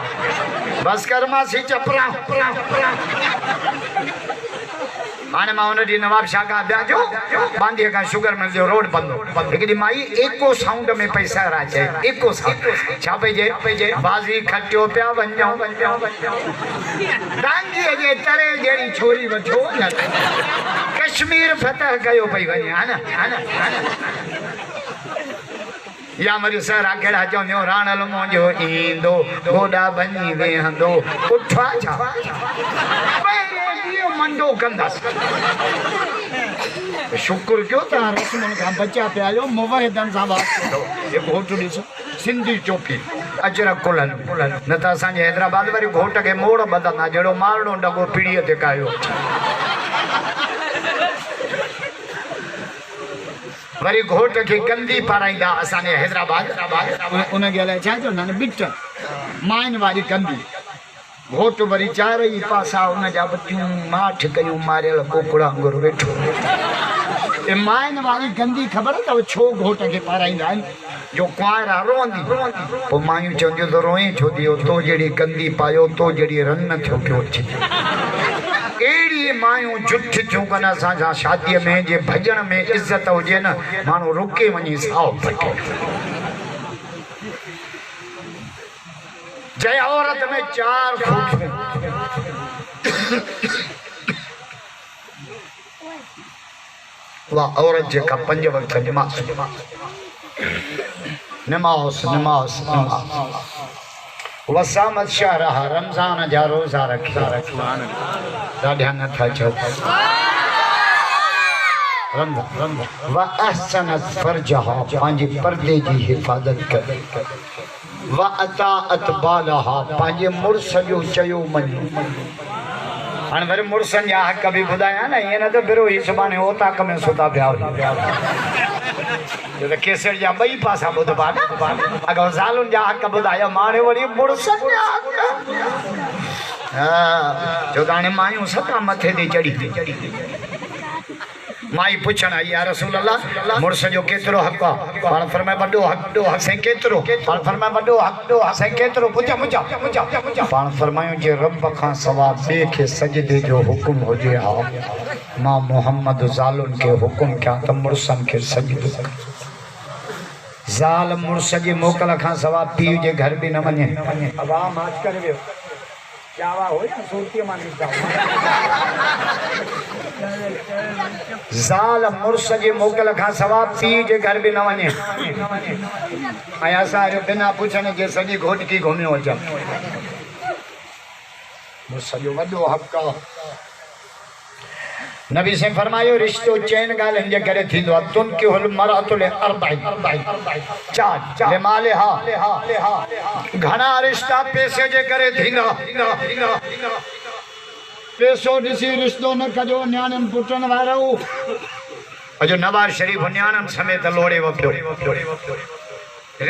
بس ڪر ماسي چپران. هاڻي مان ان ڏينهن نواب شاهه کان اڀيان ٿيو، ٻانڌيء کان شگر مل جو روڊ بند هو. هڪ ڏينهن مائي ايڪو سائونڊ ۾ پئي سهرا چئي، ايڪو سائونڊ. ڇا پئي چئي؟ بازي کٽيو پيا وڃون. دانگيء جي تري جهڙي ڇوري وٺو نه ته ڪشمير فتح ڪيو پئي وڃي. ها نه؟ يا وري سهرا ڪهڙا چونديون، راڻل منهنجو ايندو، گوڏا ڀڃي ويهندو، اٺ آ ڇا؟ پهرين ڏينهن منڊو ڪندس. شڪر ڪيو توهان رسمن کان بچيا پيا آهيو، موحدن سان واسطو اٿو. هي گهوٽ ڏس، سنڌي ٽوپي، اجرڪ ڪلهن، نه ته اسان جي حيدرآباد واري گهوٽ کي موڙ ٻڌندا، جهڙو مارڻو ڍڳو پڙيء تي ڪاهيو اچي. وري گهوٽ کي گندي پارائيندا اسان جي حيدرآباد ان کي الائي ڇا چوندا آهن ٻٽ ماين واري گندي گهوٽ وري چارئي پاسا ان جا وٽيون ماٺ ڪيون ماريل ڪوڪڙ وانگر ويٺو اي ماين واري گندي خبر اٿو ڇو گهوٽ کي پارائيندا آهن جو ڪنوارا روئندي پوء مايون چونديون ته روئين ڇو ٿي تو جهڙي گندي پايو تو جهڙي رن ٿيو پيو اچي. اهڙي مايون جٺ ٿيون ڪن اسان سان شاديء ۾ جي ڀڄڻ ۾ عزت هجي نه ماڻهو رڪي وڃي ساهه پٽي. جنهن عورت ۾ چار خوبيون. اها عورت جيڪا پنج وقت نماز نماز نماز نماز وسامت شهرها رمضان جا روزا رکي ڏاڍيان نه ٿا چئو رمضان واحسنت فرجها پنهنجي پردي جي حفاظت ڪري واطاعت بالها پنهنجي مڙس جو چيو مڃي. هاڻي وري مڙسن جا حق به ٻڌايان نه ائين نه ته بروهي سڀاڻي اوطاق ۾ ستا پيا هجن. ڇو ته ڪيسٽ جا ٻئي پاسا ٻڌبا نه. اڳ زالن جا حق ٻڌايم هاڻي وري مڙسن جا حق. ها ڇو ته هاڻي مايون سدا مٿي تي چڙهي ويون. مائي پڇڻ آئي، يا رسول الله! مڙس جو ڪيترو حق آ؟ پاڻ فرمايو، وڏو حق. سائين ڪيترو؟ پاڻ فرمايو، وڏو حق. سائين ڪيترو؟ پڇا پڇا. پاڻ فرمايو، جي رب کان سوا ٻئي کي سجدي جو حڪم هجي ها، مان محمد زالن کي حڪم ڪيان ته مڙسن کي سجدو ڪر. زال مڙس جي موڪل کان سوا پيء جي گهر به نه وڃي. ابا ماچ ڪري ويو. چاوا هو يا سورتيء مان نڪتا هئا. زال مڙس جي موڪل کان سوا پيء جي گهر به نه وڃي ۽ اسان اهڙو بنا پڇڻ جي سڄي گهوٽڪي گهميو اچون. مڙس جو وڏو حق آ. نبي سائين فرمايو رشتو چئن ڳالهين جي ڪري ٿيندو آ، تنڪح المرأة لاربع، چار، لمالها، گهڻا رشتا پئسي جي ڪري ٿيندا، پئسو ڏسي رشتو نه ڪجو نياڻين پٽن وارؤ. اڄ نواز شريف نياڻين سميت لوڙي وپيو.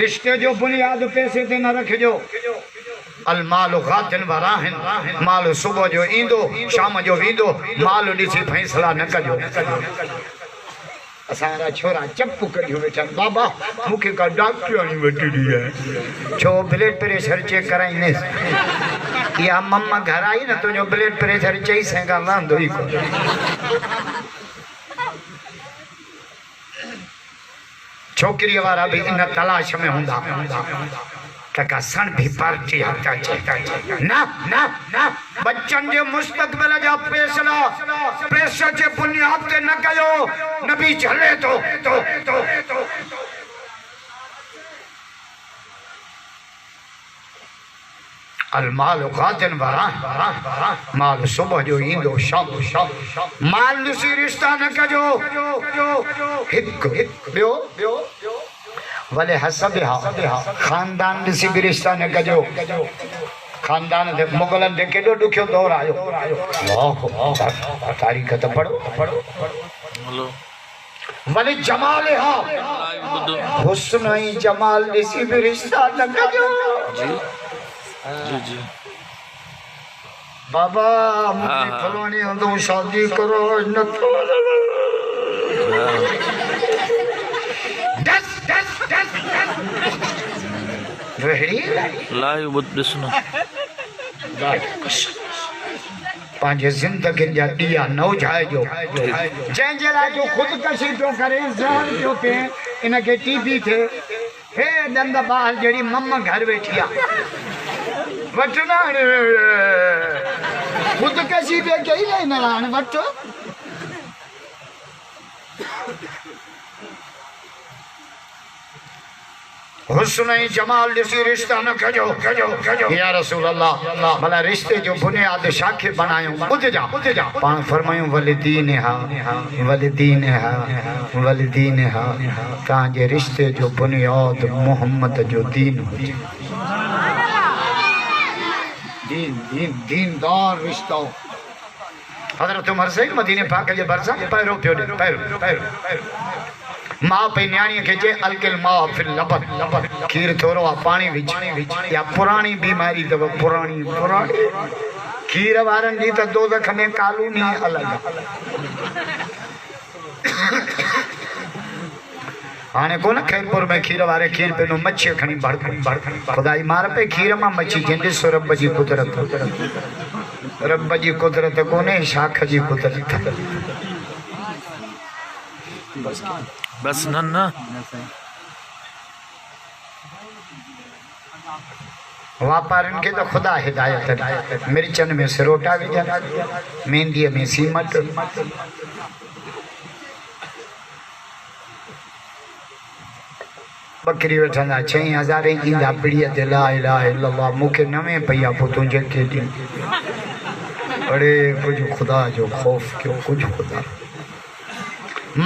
رشتي جو بنياد پئسي تي نه رکجو. المال غاد وراح، مال صبح جو ايندو، شام جو ويندو، مال ڏسي فيصلا نه ڪجو. اسان وارا ڇورا چپ ڪڍيو ويٺا آهن، بابا مون کي ڪا ڊاڪٽرياڻي وٺي ڏي. ڇو بليڊ پريشر چيڪ ڪرائينديس؟ اها مم گهر آئي نه تنهنجو بليڊ پريشر چئي سين کان لهندو ئي ڪونه. ڇوڪريء وارا به ان تلاش ۾ هوندا ته ڪا سڻڀي پارٽي هٿ اچي. نه نه نه ٻچن جي مستقبل جا فيصلا پئسي جي بنياد تي نه ڪيو، نبي جهلي ٿو. المال غاد وراح، مال صبح جو ايندو شام مال ڏسي رشتا نه ڪجو، هڪ ٻيو ولحسبها، خاندان ڏسي به رشتا نه ڪجو، خاندان تي مغلن تي ڪيڏو ڏکيو دور آيو، الله اڪبر تاريخ ته پڙهو. ولجمالها، حسن ۽ جمال ڏسي به رشتا نه ڪجو. بابا مون کي فلاڻي هنڌون شادي ڪراء نه ٿو. لائيو ٻڌ ڏس نه. پنهنجي زندگين جا ڏيئا نه اجهائجو. جنهن جي لاء تون خودڪشي پيو ڪرين، زهر پيو پين، ان کي ٽي بي ٿئي. هي ڏند ٻاهر جهڙي مم گهر ويٺي آ. وٺ نه هاڻي خودڪشي پئي ڪئي نه هن لاء هاڻي وٺ. حسن ۽ جمال ڏسي رشتا نه ڪجو. يا رسول الله! ڀلا رشتي جو بنياد ڇا کي بڻايون؟ ٻڌجان. پاڻ فرمايون، ولدينها، ولدينها، ولدينها، توهان جي رشتي جو بنياد محمد جو دين هجي. دين، دين، ديندار رشتو. حضرت عمر سائين مديني پاڪ جي ڀرسان پهرو پيو ڏي، پهرو، پهرو. ماء پئي نياڻيء کي چئي، الق الماء في اللبن، کير ٿورو آ پاڻي وجهه. اها پراڻي بيماري اٿو، پراڻي، پراڻي. کير وارن جي ته دوزخ ۾ ڪالوني الڳ آ. هاڻي ڪونه خيرپور ۾ کير واري کير پينو مڇيء کڻي ڀڙ ڀڙ خدائي مار پئي کير مان مڇي جنهن ڏسو رب جي قدرت رب جي قدرت ڪونهي شاخ جي قدرت. بس نه نه. واپارين کي ته خدا هدايت ڏي. مرچن ۾ سروٽا وجهن، مينديء ۾ سيمٽ. ٻڪري وٺندا ڇهين هزارين ايندا پڙيء تي لا اله الا الله مون کي نوين پئي آ پوء تون جيڪي ڏين. اڙي ڪجهه خدا جو خوف ڪيو ڪجهه خدا.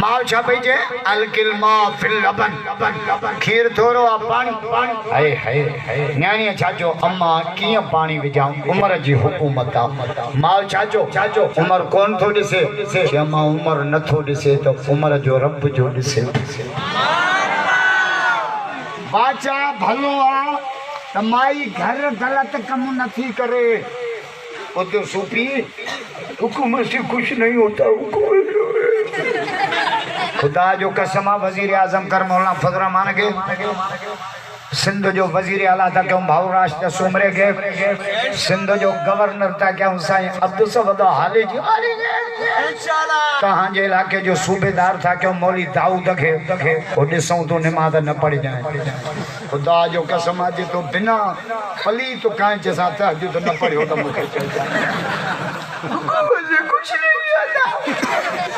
ماء ڇا پئي چئي؟ الق الماء في اللبن، کير ٿورو آ پاڻي. هئي هئي نياڻيء ڇا چيو؟ اما ڪيئن پاڻي وجهان عمر جي حڪومت آ. ماء ڇا چيو؟ عمر ڪونه ٿو ڏسي. چي اما عمر نه ٿو ڏسي ته عمر جو رب جو ڏسي. بادشاهه ڀلو آ ته مائي گهر غلط ڪم نه ٿي ڪري. اتي صوفي حڪومت سي ڪجھ نهين هوتا حڪومت خدا جو قسم آ وزير اعظم ڪر مولانا فضل الرحمان کي سنڌ جو وزير اعليٰ ٿا ڪيون ڀائو راشد سومري کي سنڌ جو گورنر ٿا ڪيون سائين عبدالصمد هاليجي توهان جي علائقي جو صوبيدار ٿا ڪيون مولوي دائود کي پوء ڏسون تون نماز نه پڙهجانء. خدا جو قسم آ جي تو بنا پليت ڪانچ سان تهجد نه پڙهيو ته مون کي چئجانء. حڪومت سي ڪجھ نهين هوتا.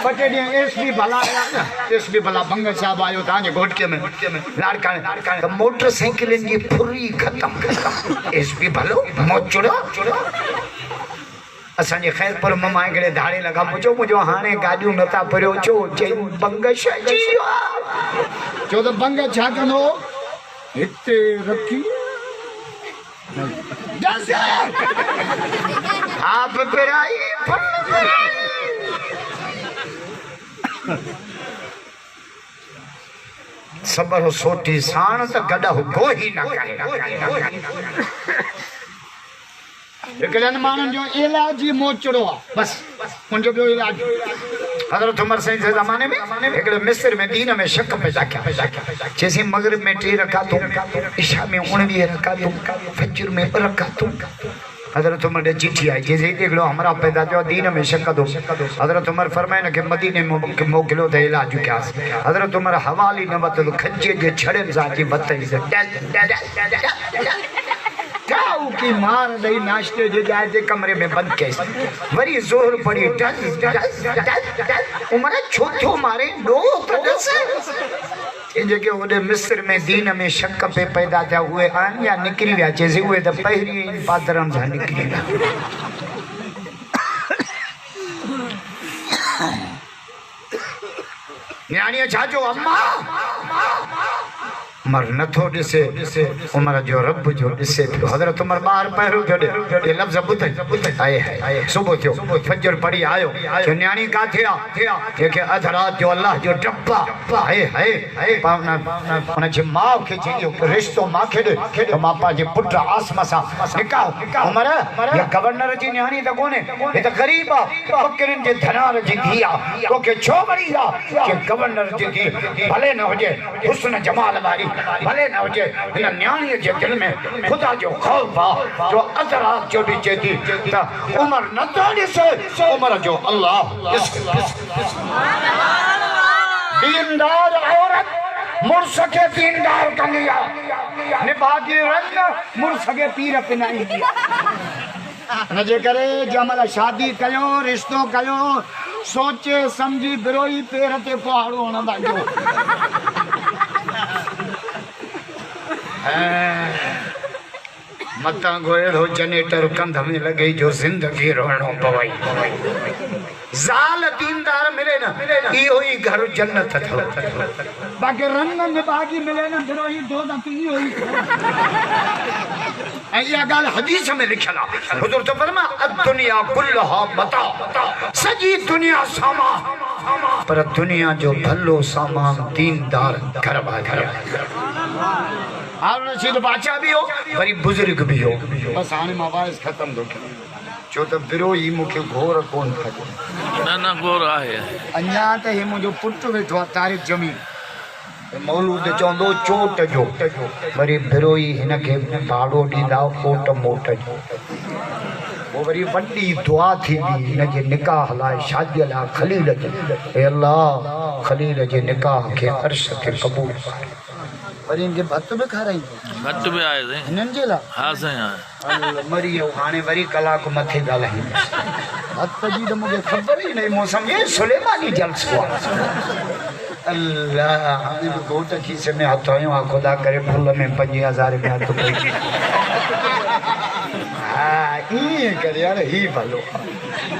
ٻه ٽي ڏينهن ايس پي ڀلا آيا نه ايس پي ڀلا بنگش صاحب آيو توهان جي گهوٽڪي ۾ لاڙڪاڻي ته موٽر سائيڪلن جي ڦري ختم ايس پي ڀلو موچڙو. اسان جي خيرپور مما هڪڙي ڌاڙيل کان پڇيو منهنجو هاڻي گاڏيون نٿا ڦريو ڇو؟ چيائين بنگش اچي ويو آ. چيو ته بنگ ڇا ڪندو؟ هتي رکي ڏس. ها به پرائي ڦل پرائي. صبر سوٽي ساڻ ته گڏهه گوهي نه ڪري. هڪڙن ماڻهن جو علاج ئي موچڙو آ بس ان جو ٻيو علاج. حضرت عمر سائين جي زماني ۾ هڪڙي مصر ۾ دين ۾ شڪ پيدا ٿيا. چيسين مغرب ۾ ٽي رڪعتون، عشاء ۾ 19 رڪعتون، فجر ۾ ٻه رڪعتون. حضرت عمر ڏي چٺي آئي، چيسين هتي هڪڙو همراهه پيدا ٿيو آ دين ۾ شڪ اٿو. حضرت عمر فرمايو هن کي مديني موڪليو ته علاج ڪيانس. حضرت عمر حوال ئي نه ورتو ته کجيء جي ڇڙين سان اچي وتئيس. ڊس ڊس ڊس. ٺاهوڪي مار ڏئي ناشتي جي جاء تي ڪمري ۾ بند ڪيس. وري ظهر پڙهي ڊز ڊز ڊز ڊز عمر ڇو ٿو مارين ڏوهه ته ڏس. چي جيڪي هوڏي مصر ۾ دين ۾ شڪ پئي پيدا ٿيا اهي آهن يا نڪري ويا؟ چيس اهي ته پهرين ئي پادرن سان نڪري ويا. نياڻيء ڇا چيو، اما! عمر نه ٿو ڏسي، عمر جو رب جو ڏسي پيو. حضرت عمر ٻاهر پهرو پيو ڏي، اهي لفظ ٻڌئي، هائي هائي! صبح ٿيو، فجر پڙهي آيو، چيو، نياڻي ڪاٿي آ؟ جنهن کي اڌ رات جو الله جو ڊپ آ، هائي هائي! ان جي ماء کي چئي، اهو رشتو مان کي ڏي ته مان پنهنجي پٽ عاصم سان نڪاح. عمر! هيء گورنر جي نياڻي ته ڪونهي، هيء ته غريب آ، ٻڪرين جي ڌنار جي ڌيء آ، توکي ڇو وڻي آ؟ چي گورنر جي ڌيء ڀلي نه هجي، حسن جمال واري ڀلي نه هجي، هن نياڻيء جي دل ۾ خدا جو خوف آ، جو اڌ رات جو به چئي ٿي ته عمر نه ٿو ڏسي، عمر جو الله ڏسي ٿو. ديندار عورت مڙس کي ديندار ڪندي آ، نڀاڳي رن مڙس کي پير پنائيندي آ. ان جي ڪري جنهن مهل شادي ڪيو، رشتو ڪيو، سوچي سمجهي بروهي پير تي ڪهاڙو هڻندا ڪيو. متان ڪو اهڙو جنريٽر ڪنڌ ۾ لڳئي جو زندگي روئڻو پوئي. زال ديندار ملي نه اهو ئي گهر جنت اٿو. باقي رن نڀاڳي ملي نه بروهي دوزخ اهو ئي گهر. ۽ اها ڳالهه حديث ۾ لکيل آهي. حضور ٿو فرمائي الدنيا ڪلها متاع سڄي دنيا سامان پر دنيا جو ڀلو سامان ديندار گهر واري آهي. هارون رشيد بادشاهه به هو وري بزرگ به هو. بس هاڻي مان واعظ ختم ٿو ڪيان. ڇو ته بروهي مون کي گهور ڪونه ٿا ڏين. نه نه گهور آهي. اڃا ته هي منهنجو پٽ ويٺو آهي طارق جميل. مولود چوندو چوٽ جو. وري بروهي هن کي ڀاڙو ڏيندا اوٽ موٽ جو. پوء وري وڏي دعا ٿيندي هن جي نڪاح لاء شاديء لاء خليل جي. اي الله خليل جي نڪاح کي عرش تي قبول ڪر. وري هن کي ڀت به کارائيندو. ڀت به آهي سائين. هنن جي لاء؟ ها سائين آهي. ال مري ويو هاڻي وري ڪلاڪ مٿي ڳالهائيندس. ڀت جي ته مون کي خبر ئي نه هئي مون سمجهيو هي سليماني جلسو آ. الله هاڻي به گهوٽ کيسي ۾ هٿ هنيو آ خدا ڪري ڀل ۾ پنجين هزارين ۾ هٿ پئجي. ها ائين ڪر يار هي ڀلو آ.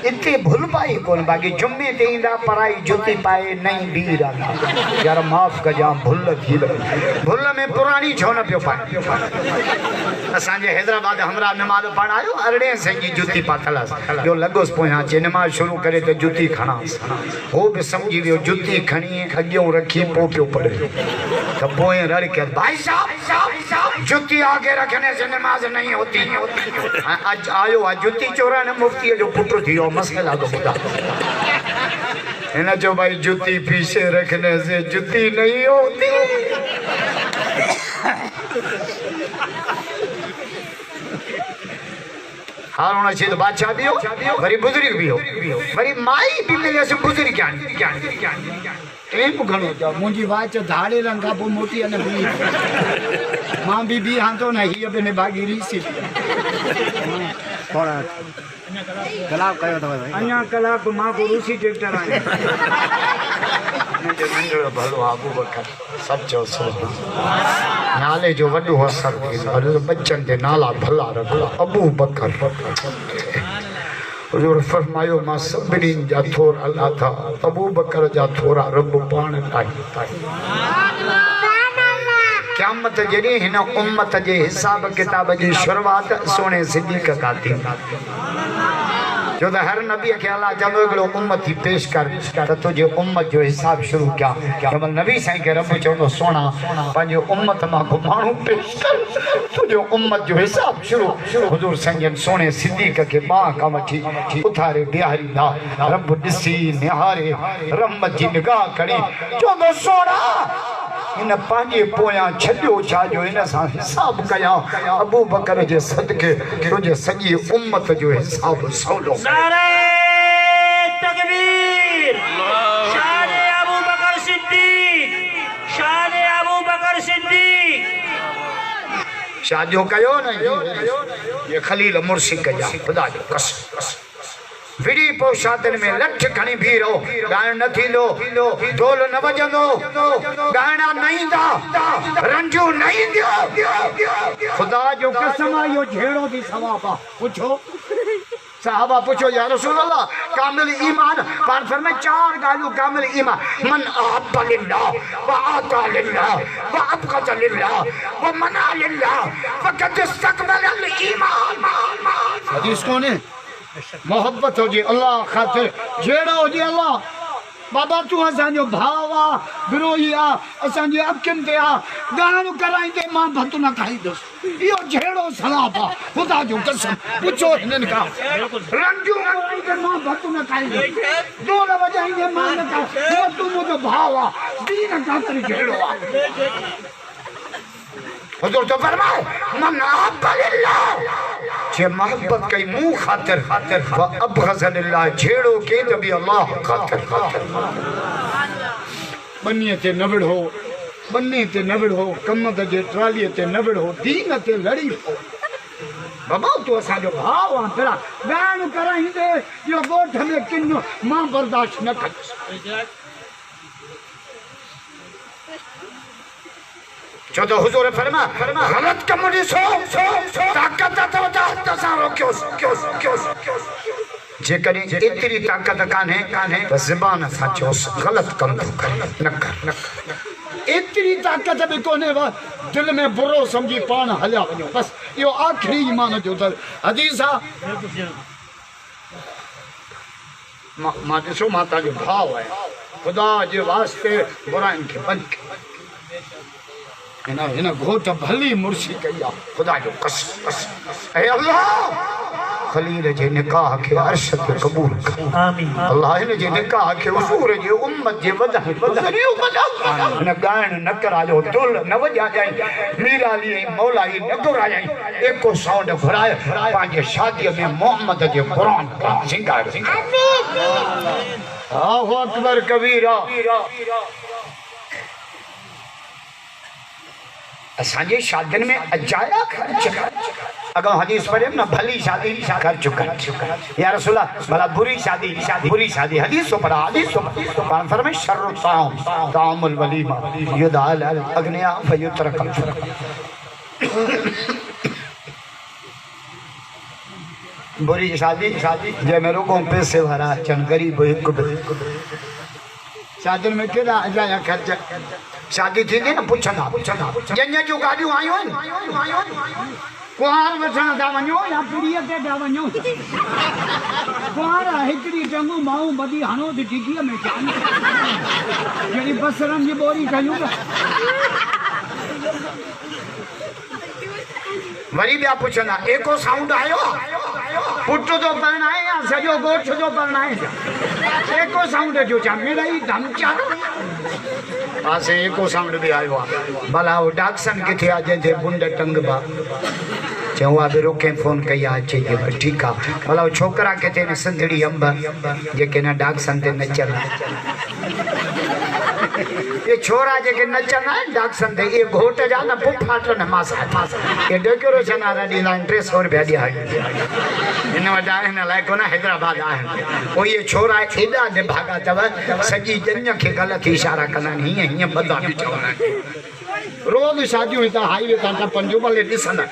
اتي ڀلبا ئي ڪونه باقي جمعي تي ايندا پرائي جتي پائي نئين بيهي رهندا يار معاف ڪجان ڀل ٿي وئي ڀل ۾ پراڻي ڇو نه پيو پائين اسان جي حيدرآباد همراهه نماز پڙهڻ آيو ارڙهين سئين جي جتي پاتل هئس ٻيو لڳس پويان چي نماز شروع ڪري ته جتي کڻانس هو به سمجهي ويو جتي کڻي اڳيون رکي پوء پيو پڙهي ته پوئين رڙ ڪيس ڀائي صاحب جتي آگي رکني سي نماز نهين هوتي ۽ اڄ آيو آ جتي چورائڻ مفتيء جو پٽ ٿي ويو مسئلا ٿو ٻڌائي هن چيو ڀائي جتي پيڇي رکني سي جتي نهين هوتي. هارون رشيد بادشاهه به هو وري بزرگ به هو وري مائي به مليس بزرگياڻي. ٽيم گهڻو ٿيو آهي. منهنجي واچ ڌاڙيلن کان پوء موٽي نه بيهي ٿي. مان به بيهان ٿو نه هيء به نڀاڳي ريسي ٿي آهي. اڃا ڪلاڪ مان ڪو روسي ٽريڪٽر آهيان. منهنجو ننڍڙو ڀلو ابوبڪر سڀ چئو سبحان الله. نالي جو وڏو اثر ٿيندو آهي. ٻچن تي نالا ڀلا رکو. ابوبڪر. حضور فرمايو، مان سڀني جا ٿورا لاٿا، ابوبڪر جا ٿورا رب پاڻ لاهي. قيامت جي ڏينهن هن امت جي حساب ڪتاب جي شروعات سهڻي صديق کان ٿيندي. ڇو ته هر نبيء کي الله چوندو هڪڙو امتي پيش ڪر ته تنهنجي امت جو حساب شروع ڪيان. جنهن مهل نبي سائين کي رب چوندو سهڻا پنهنجي امت مان ڪو ماڻهو پيش ڪر تنهنجي امت جو حساب شروع. حضور سائين جن سهڻي صديق کي ٻانهن کان وٺي اٿاري بيهاريندا. رب ڏسي نهاري رحمت جي نگاهه کڻي چوندو سهڻا! هن پنهنجي پويان ڇڏيو ڇا جو هن سان حساب ڪيان، ابوبڪر جي صدقي تنهنجي سڄي امت جو حساب سولو ڪيان. نعري تڪبير شان ابوبڪر صديق شان ابوبڪر صديق. شاديون ڪيو نه هي خليل مرسي ڪئي آ خدا جو قسم. وڙهي پئو شادين ۾ لٺ کڻي بيهي رهو، ڳائڻ نه ٿيندو، ڍول نه وڄندو، ڳائڻا نه ايندا، رنڊيون نه اينديون. خدا جو قسم آ اهو جهيڙو به ثواب آ. پڇو. صحابه پڇيو يا رسول الله ڪامل ايمان؟ پاڻ فرمايو چار ڳالهيون ڪامل ايمان، من احب لله واعطي لله وابغض لله ومنع لله فقد استڪمل الايمان. حديث ڪونهي. محبت هجي الله خاطر جهيڙو هجي الله بابا تون اسان جو ڀاء آ بروهي آ اسان جي اکين تي آ ڳائڻ ڪرائيندي مان ڀت نه کائيندس اهو جهيڙو ثواب آ خدا جو قسم پڇو هنن کان رنڊيون ڪرائيندي مان ڀت نه کائيندس ڍول وڄائيندي مان نه کائيندس تون منهنجو ڀاء آ دين خاطر جهيڙو آ. حضور ٿو فرمائي، من احب لله، جنهن محبت ڪئي مون خاطر، وابغض لله، جهيڙو ڪئي ته به الله خاطر. ٻنيء تي نه وڙهو، ٻني تي نه وڙهو، ڪمند جي ٽراليء تي نه وڙهو، دين تي لڙي پئو. بابا تون اسان جو ڀاء آن، تيرا ڳائڻ ڪرائيندي اهو ڳوٺ ۾ ڪن مان برداشت نه ڪندس. ڇو ته حضور فرمايو، غلط ڪم ڏسو، طاقت اٿو ته هٿ سان روڪيوس. جيڪڏهن ايتري طاقت ڪانهي ته زبان سان چئوس غلط ڪم ٿو ڪرين، نه ڪر. ايتري طاقت به ڪونهي بس دل ۾ برو سمجهي پاڻ هليا وڃو بس اهو آخري ايمان جو حديث آ. مان ڏسو مان توهان جو ڀاء آهيان خدا جي واسطي براين کي بند ڪيو. هن هن گهوٽ ڀلي مڙسي ڪئي آ خدا جو قسم اي الله خليل جي نڪاح کي عرش تي قبول ڪر الله هن جي نڪاح کي حضور جي امت جي وڌڻ جو ذريعو بناء هن ڳائڻ نه ڪرايو دهل نه وڄايائين ميرالي ۽ مولائي نه گهرايائين ايڪو سائونڊ گهرائي پنهنجي شاديء ۾ محمد جي قرآن کان سينگاريو. الله اڪبر ڪبيرا. اسان جي شادين ۾ اجايا خرچ. اڳئون حديث پڙهيم نه ڀلي شادي خرچ گهٽ. يا رسول الله ڀلا بري شادي بري شادي حديث ٿو پڙهان حديث ٿو پڙهان پاڻ فرمائي شر الطعام طعام الوليمه يدعا الاغنياء فيترڪ الفقراء. بري شادي جنهن ۾ رڳو پئسي وارا اچن غريب هڪ به. شادين ۾ ڪيڏا اجايا خرچ. شادي ٿيندي نه پڇندا ڄڃ جون گاڏيون آيون آهن. ڪنوار وٺڻ ٿا وڃو يا پڙيء تي پيا وڃو. ڪنوار هڪڙي ٽنگ مائون ٻڌي هڻو ته ڊگهيء ۾ جان جهڙي بصرن جي ٻوري کنيون پيا. وري ٻيا پڇندا ايڪو سائونڊ آيو آ؟ پٽ ٿو پرڻائين يا سڄو ڳوٺ ٿو پرڻائين ڇا؟ ايڪو سائونڊ جو ڇا مڙئي ڌمچا. پاسي ايڪو سائونڊ به آيو آ. ڀلا اهو ڊاڪسن ڪٿي آ جنهن تي بنڊ ٽنگبا؟ چيائون اها به روڪين فون ڪئي آ اچي جي ٺيڪ آ. ڀلا اهي ڇوڪرا ڪٿي آهن سنڌڙي انب جيڪي هن ڊاڪسن تي نچندا آهن. اهي ڇورا جيڪي نچندا آهن ڊاڪسن تي اهي گهوٽ جا نه پڦاٽ نه ماسا. اهي ڊيڪوريشن وارا ڏيندا آهن 300 رپيا ڏهاڙي. هن وٽ آهن الائي ڪونه حيدرآباد آهن. پوء اهي ڇورا ايڏا نڀاڳا اٿو سڄي ڄڃ کي غلط اشارا ڪندا آهن هيئن هيئن ٻڌا به چوندا آهن. روز شاديون هتان هائي وي تان ٽپن جون ڀلي ڏسندا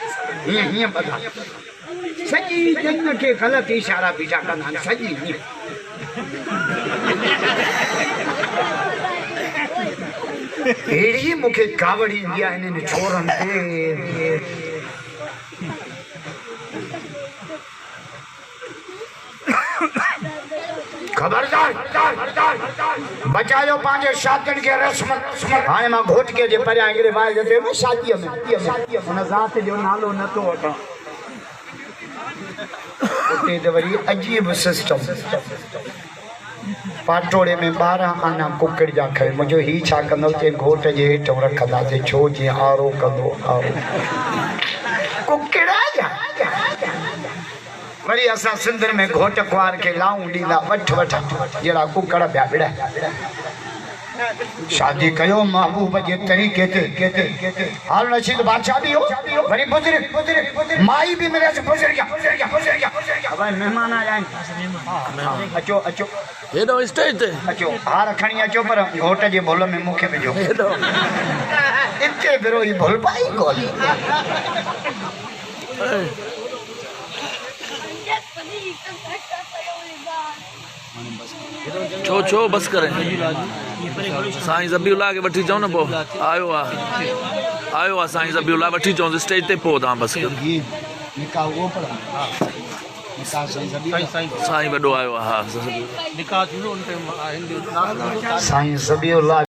هيئن هيئن ٻڌا. سڄي ڄڃ کي غلط اشارا بيٺا ڪندا آهن سڄي ڄڃ. اهڙي مون کي ڪاوڙ ايندي آهي انهن ڇورن تي. خبردار! بچايو پنهنجي شادين کي رسم. هاڻي مان گهوٽڪي جي پريان هڪڙي واعظ تي ويم شاديء ۾. ان ذات جو نالو نه ٿو وٺان. اتي ته وري عجيب سسٽم. پاٽوڙي ۾ 12 آنا ڪڪڙ جا کڻي منهنجو هي ڇا ڪندو؟ چي گهوٽ جي هيٺئون رکنداسين ڇو جيئن آرو ڪندو آرو. ڪڪڙ جا. وري اسان سنڌين ۾ گهوٽ ڪنوار کي لائون ڏيندا وٺ وٺ جهڙا ڪڪڙ پيا وڙهن. شادي ڪيو محبوب جي طريقي تي. هارون رشيد بادشاهه به هو وري بزرگ مائي به مليس بزرگ. ابا مهمان آيا آهن اچو اچو. هيڏانهن اسٽيج تي. اچو هار کڻي اچو پر گهوٽ جي ڀل ۾ مون کي وجهو. اتي بروهي ڀل پائي ڪونهي. ڇو ڇو بس ڪرين سائين ذبيح الله کي وٺي چئو نه پو آيو آ آيو آ سائين ذبيح الله وٺي چئو اسٽيج تي پو تان بس ڪر سائين وڏو آيو آ ها سائين ذبيح الله.